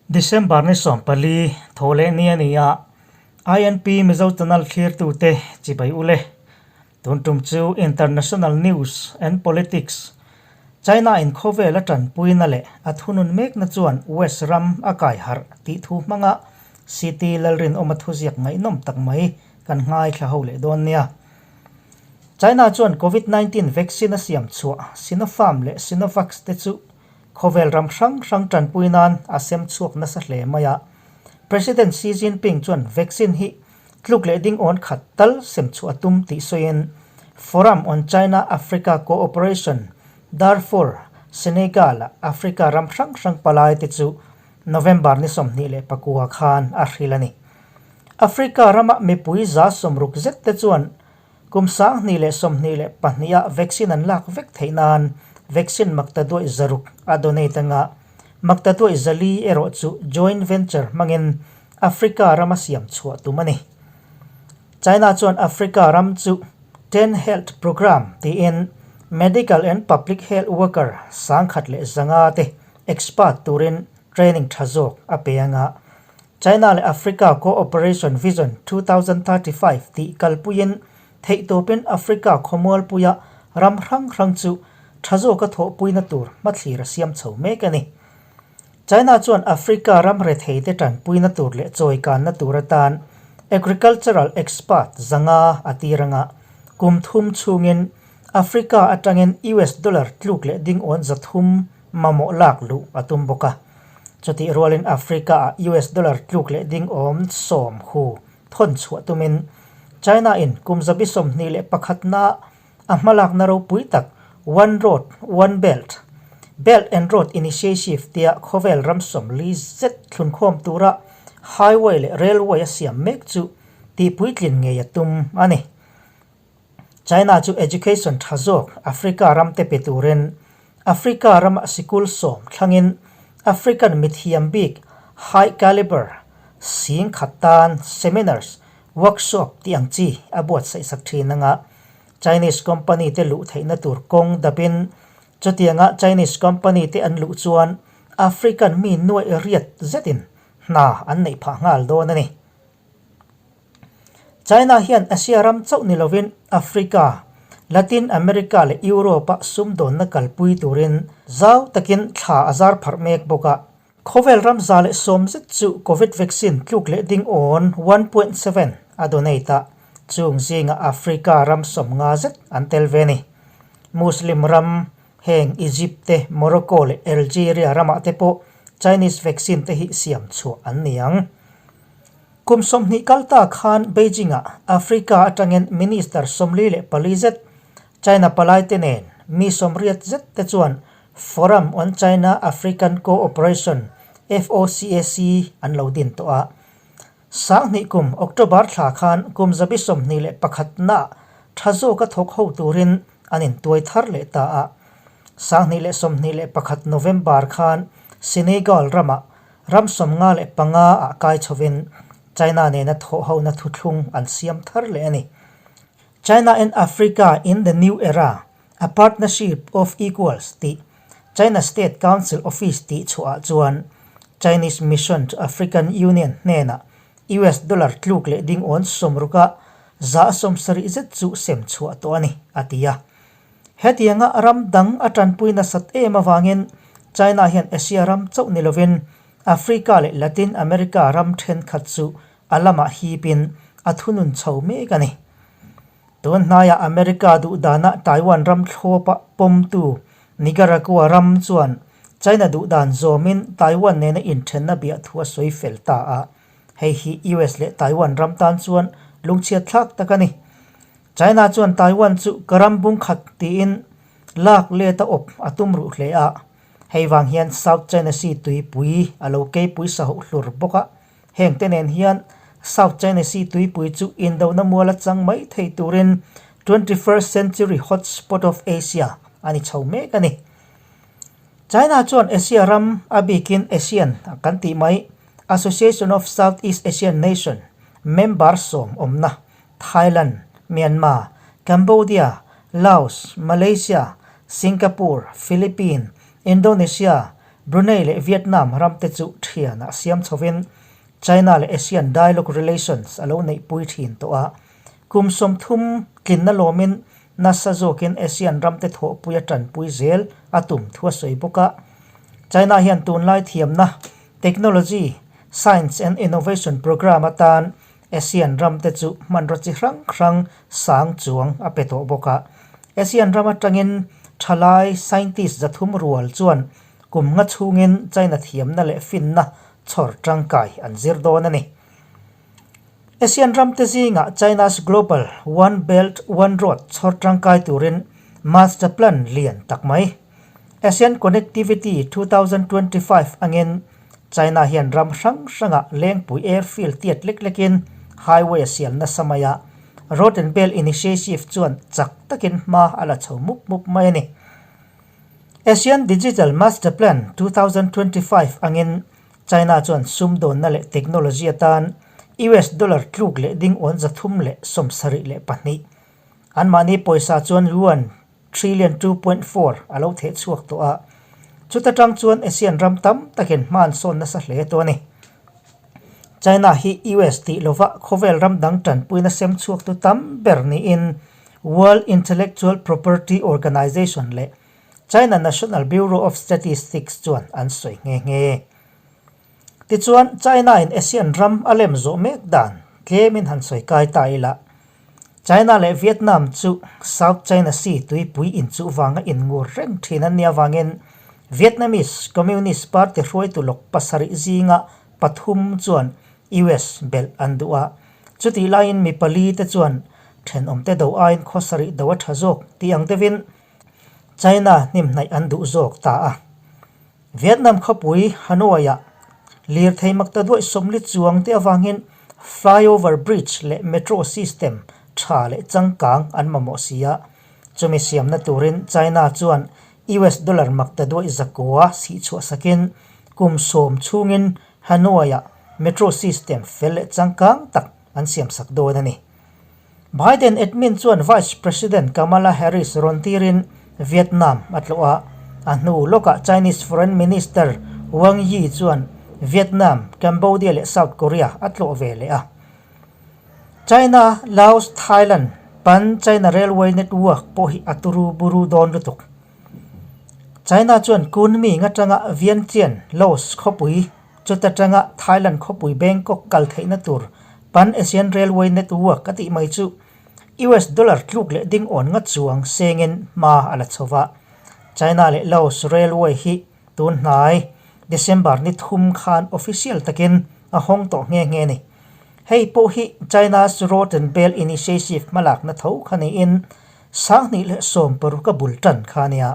December ni 14, Thawhleh ni a ni a, INP Mizo Channel thlirtute chibai u le. Tun tum chu International News and Politics, China in khawvel a tanpuina leh a thunun mekna chuan West ram a kai harh tih thu hmanga CT Lalrinawma thuziak ngaihnawm tak mai kan ngaithla ho leh dawn nia. China chuan Covid 19 vaccine a siam chhuah Sinopharm leh Sinovac te chu Khawvel ram hrang hrang tanpui nan a sem chhuak nasa hle mai a. President Xi Jinping chuan vaccine hi tluk leh ding awn khat tal sem chhuah a tum tih sawiin Forum on China-Africa Cooperation, Darfur, Senegal-a Africa ram hrang hrang palai te chu November ni 29 khan a hrilh a ni. Africa rama mipui 60 zet te chuan Kum 2022 ah vaccine an lak vek theih nan vaccine maktaduaih 600 a donate anga, maktaduaih 400 erawh chu joint venture hmangin Africa rama siam chhuah tum a ni. China chuan Africa ram chu Ten Health Programme tiin medical and public health worker 1,100 te expert turin training tha zawk a pe anga, China leh Africa Cooperation Vision 2035 tih kalpuiin theihtawpin Africa khawmualpuia ram hrang hrang chu tha zawka thawhpuina tur hmathlir a siam chho mek a ni. China chuan Africa ram retheite tanpuina tur leh chawikanna tur atan agricultural expert 500 a tir anga, kum thum chhungin Africa atangin US dollar tluk leh ding awn 300 mamawh lak luh a tum bawk a. Chutih rualin Africa-ah US dollar tluk leh ding awm sawm hu thawn chhuah tumin China-in kum 21 na a hmalakna ropui tak One Road, One Belt, Belt and Road Initiative tia khawvel ram 40 zet thlunkhawm tura highway leh railway a siam mek chu tihpuitlin ngei a tum a ni. China chu education tha zawk Africa ram te pe turin Africa rama sikul 10 thlangin African mithiam bik high caliber 10,000 tan seminars, workshop tih ang chi a buatsaih sak thin anga Chinese company te luh theihna tur kawng dapin chutianga Chinese company te an luh chuan African mi nuaih riat zetin hna an neih phah nghal dawn a ni. China hian Asia ram chauh ni lovin Africa, Latin America leh Europe-a sumdawnna kalpui turin zau takin thla a zar pharh mek bawk a. Khawvel ram 110 zet chu Covid vaccine tluk leh ding awn 1.7 a donate a, chung zinga Africa ram 50 zet an tel ve a ni. Muslim ram heng Egypt te, Morocco leh Algeria ramah te pawh Chinese vaccine te hi siam chhuah an ni ang. Kum 20 kal ta khan Beijing-ah Africa atangin Minister 44 zet, China palai te nen mi 80 zet te chuan Forum on China-African Cooperation, FOCAC, an lo din tawh a. 2000 kum October thla khan kum 21 naah tha zawka thawk ho turin an intuai thar leh ta a. 2021 November khan Senegal ramah Ram 55 ah kai chhovin China nena thawh hona thuthlung an siam thar leh a ni. China and Africa in the New Era, A Partnership of Equals tih China State Council Office tih chhuahah chuan Chinese Mission to African Union hnenah US dollar tluk leh ding awn 60 ah 70 zet chu sem chhuah tawh a ni, a ti a. Hetianga ram dang a tanpui nasat em avangin China hian Asia ram chauh ni lovin Africa leh Latin America ram thenkhat chu a lamah hipin a thunun chho mek a ni. Tun hnaiah America duhdana Taiwan ram thlawpa pawmtu Nicaragua ram chuan China duhdan zawmin Taiwan nena inthenna biahthu a sawi fel ta a, hei hi US leh Taiwan ram tan chuan lungchhiat thlak tak a ni. China chuan Taiwan chu ka ram bung khat tiin lak let a awp a tum ruh hle a, hei vang hian South China Sea tuipui a lo keipui sa hoh hlur bawk a, heng te nen hian South China Sea tuipui chu indona mual a chang mai thei turin 21st century hotspot of Asia a ni chho mek a ni. China chuan Asia ram a bikin ASEAN kan tih mai Association of Southeast Asian Nation member 10 awmna Thailand, Myanmar, Cambodia, Laos, Malaysia, Singapore, Philippines, Indonesia, Brunei leh Vietnam ramte chu thianah siam chhovin China leh ASEAN dialogue relations a lo neihpui thin tawh a. Kum 30 tlinna lawmin nasa zawkin ASEAN ramte thawhpui a tanpui zel a tum thu a sawi bawk a. China hian tunlai thiamna, technology, science and innovation programme atan ASEAN ramte chu hmanraw chi hrang hrang sang chuang a pe tawh bawk a. ASEAN ram atangin thalai scientist 300 rual chuan kum nga chhungin China thiamna leh finna chhawr tangkai an zir dawn a ni. ASEAN ramte zingah China's Global One Belt One Road chhawr tangkai turin master plan lian tak mai ASEAN Connectivity 2025 angin China hian ram hrang hrangah lengpui airfield tiat lek lekin highway a sial nasa mai a, Road and Belt Initiative chuan chak takin hma a la chho mup mup mai a ni. ASEAN Digital Master Plan 2025 angin China chuan sumdawnna leh technology atan US dollar tluk leh ding awn 372 anmahni pawisa chuan yuan trillion 2.4 a lo theh chhuak tawh a, chuta tang chuan ASEAN ram tam takin hma an sawn nasa hle tawh a ni. China hi US tih lova khawvel ram dang tanpuina sem chhuaktu tam ber niin World Intellectual Property Organization leh China National Bureau of Statistics chuan an sawi nghe nghe. Tichuan, China-in ASEAN ram a lem zawh mek dan tlemin han sawi kai ta ila. China leh Vietnam chu South China Sea tuipui inchuh vanga inngur reng thin an nih avangin Vietnamese Communist Party hruaitu lawk pasarih zinga pathum chuan US belh an duh a. Chutih laiin mi pali te chuan thenawmte do aiin khawsarih do a tha zawk tih ang deuhin China hnimhnaih an duh zawk ta a. Vietnam khawpui Hanoi-ah lirthei makta duaih 40 chuang te avangin flyover bridge leh metro system tha leh changkang an mamawh si a. Chumi siamna turin China chuan US dollar makta duaih 900 sihchhuah sakin kum 10 chhungin Hanoi-ah metro system fel leh changkang tak an siamsak dawn a ni. Biden admin chuan Vice President Kamala Harris rawn tirin Vietnam a tlawh a, a hnu lawkah Chinese Foreign Minister Wang Yi chuan Vietnam, Cambodia leh South Korea a tlawh ve leh a. China, Laos, Thailand, Pan China Railway Network pawh hi a turu buru dawn lutuk. China chuan Kunming atanga Vientiane, Laos khawpui, Chuta tanga Thailand khawpui Bangkok kal theihna tur Pan Asian Railway Network a tih mai chu US dollar tluk leh ding awn nga chuang sengin hma a la chho va. China leh Laos Railway hi tun hnai December ni thum khan official takin a hawng tawh nghe nghe ni. Hei pawh hi China's Road and Belt Initiative hmalakna tho kha niin 2016 a bul tan kha a nia.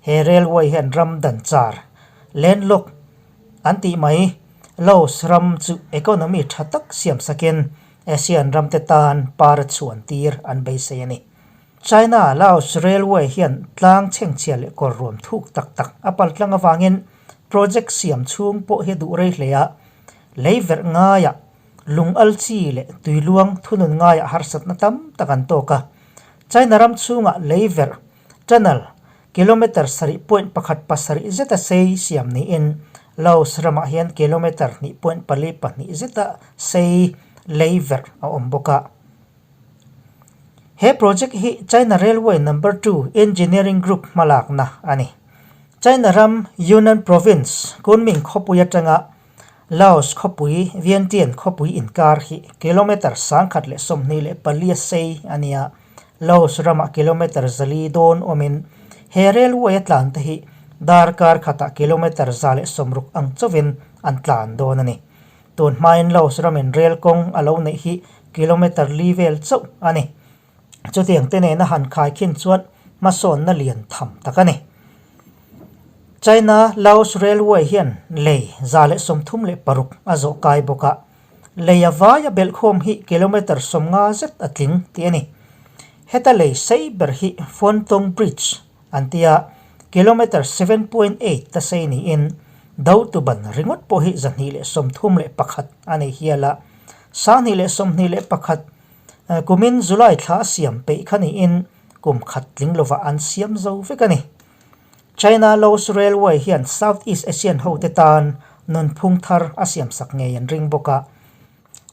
He railway hian ram dan char, landlocked, An tih mai, Laos ram chu economy tha tak siam sakin ASEAN ramte tan par a chhuan tir an beisei a ni. China Laos Railway hian tlang chhengchhia leh kawr ruam thuk tak tak a pal tlang avangin project siam chhung pawh hi a duh rei hle a, lei verh ngaiah lung al chi leh tuiluang thunun ngaiah harsatna tam tak an tawk a. China ram chhungah lei verh, tunnel, Kilometre 7.17 zeta sei siam niin Laos ramah hian kilometre 2.42 zeta sei lei verh a awm bawk a. He project hi China Railway Number Two Engineering Group hmalakna a ni. China ram Yunnan Province, Kunming khawpui atanga Laos khawpui Vientiane khawpui inkar hi kilometre 124 a sei a ni a. Laos ramah kilometre 400 dawn awmin he railway a tlan te hi darkar khatah kilometre 160 ang chauhin an tlan dawn a ni. Tun hmain Laos ramin rail kawng a lo neih hi kilometre li vel chauh a ni. Chutiang te nena han khaikhin chuan hmasawnna lian tham tak a ni. China Laos Railway hian lei 136 a zawh kai bawk a, lei a vaia belhkhawm hi kilometre 50 zet a tling tih a ni. Heta lei sei ber hi Phuantong Bridge an ti a, kilometre 7.8 ta sei niin Doutuban ringawt pawh hi 231 a nei hial a, 2021 Kumin July thla a siam peih kha niin kum khat tling lovah an siam zo vek a ni. China Laos Railway hian South East Asian hote tan nunphung thar a siamsak ngei an ring bawk a.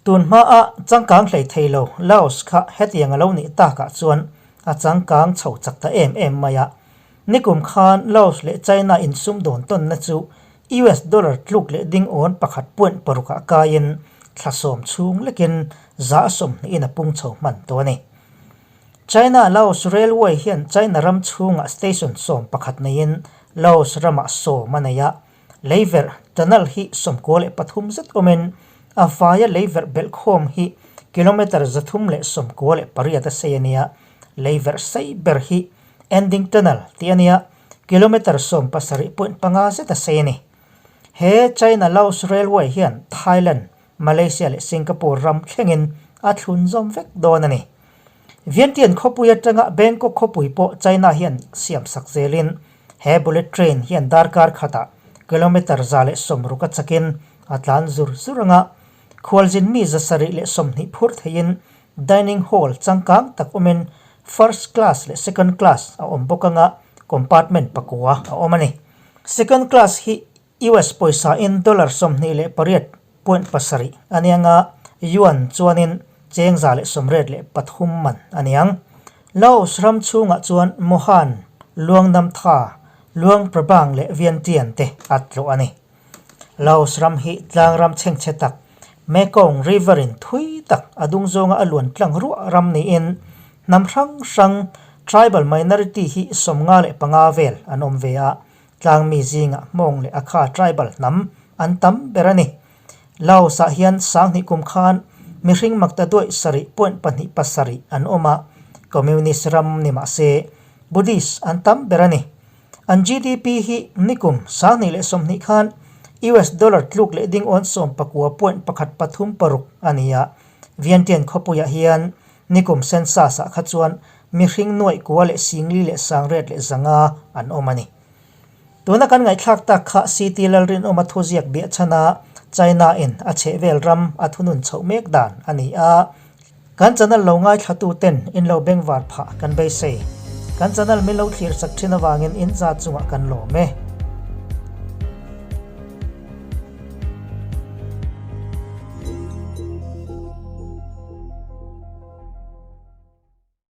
Tun hmaa changkang hlei thei lo Laos kha hetiang a lo nih takah chuan a changkang chho chak ta em em mai a. Nikum khan Laos leh China insumdawn tawnna chu US dollar tluk leh ding awn pakhat point parukah kaiin thla sawm chhung lekin za 20 in a pung chho hman tawh a ni. China Laos Railway hian China ram chhungah station 11 neiin Laos ramah 10 a nei a. Leiverh tunnel hi 93 zet awmin a vaia leiverh belhkhawm hi kilometre 398 a sei a nia. Leiverh sei ber hi Ending Tunnel tih a nia, kilometre 17.5 zet a sei a ni. He China-Laos Railway hian Thailand, Malaysia leh Singapore ram thlengin a thlun zawm vek dawn a ni. Vientiane khawpui atanga Bangkok khawpui pawh China hian siam sak zelin he bullet train hian darkar khatah kilometre 160 a chakin a tlan zur zur anga khualzin mi 720 phur theiin dining hall changkang tak awmin first class leh second class a awm bawk anga compartment pakua a awm a ni. Second class hi US pawisa in dollar 28.7 a ni anga, yuan chuanin cheng 183 man a ni ang. Laos ram chhungah chuan Mohan, Luang Nam Tha, Luang Prabang leh Vientiane te a tlawh a ni. Laos ram hi tlang ram chhengchhe tak, Mekong River in thui tak a dung zawnga a luan tlang ruah ram niin hnam hrang hrang tribal minority hi 55 vel an awm ve a, Tlangmi zingah Hmawng leh Akha tribal hnam an tam ber a ni. Laos-ah hian 2000 kum khan mihring makta duaih sarih point pahnih pasarih an awm a, Communist ram ni mah se Buddhist an tam ber a ni. An GDP hi nikum 2020 khan US dollar tluk leh ding awn sawmpakua point pakhat pathum paruk a ni a, Vientiane khawpuiah hian Nikum census-ah kha chuan mihring nuaih kua leh singli leh sangriat leh zanga an awm a ni. Tuna kan ngaihthlak tak kha CT Lalrinawma thuziak biahchhana China-in a chhehvel ram a thunun chhoh mek dan a ni a. Kan channel lo ngaithlatuten in lo bengvar phah kan beisei. Kan channel min lo thlir sak thin avangin in za chungah kan lawm e.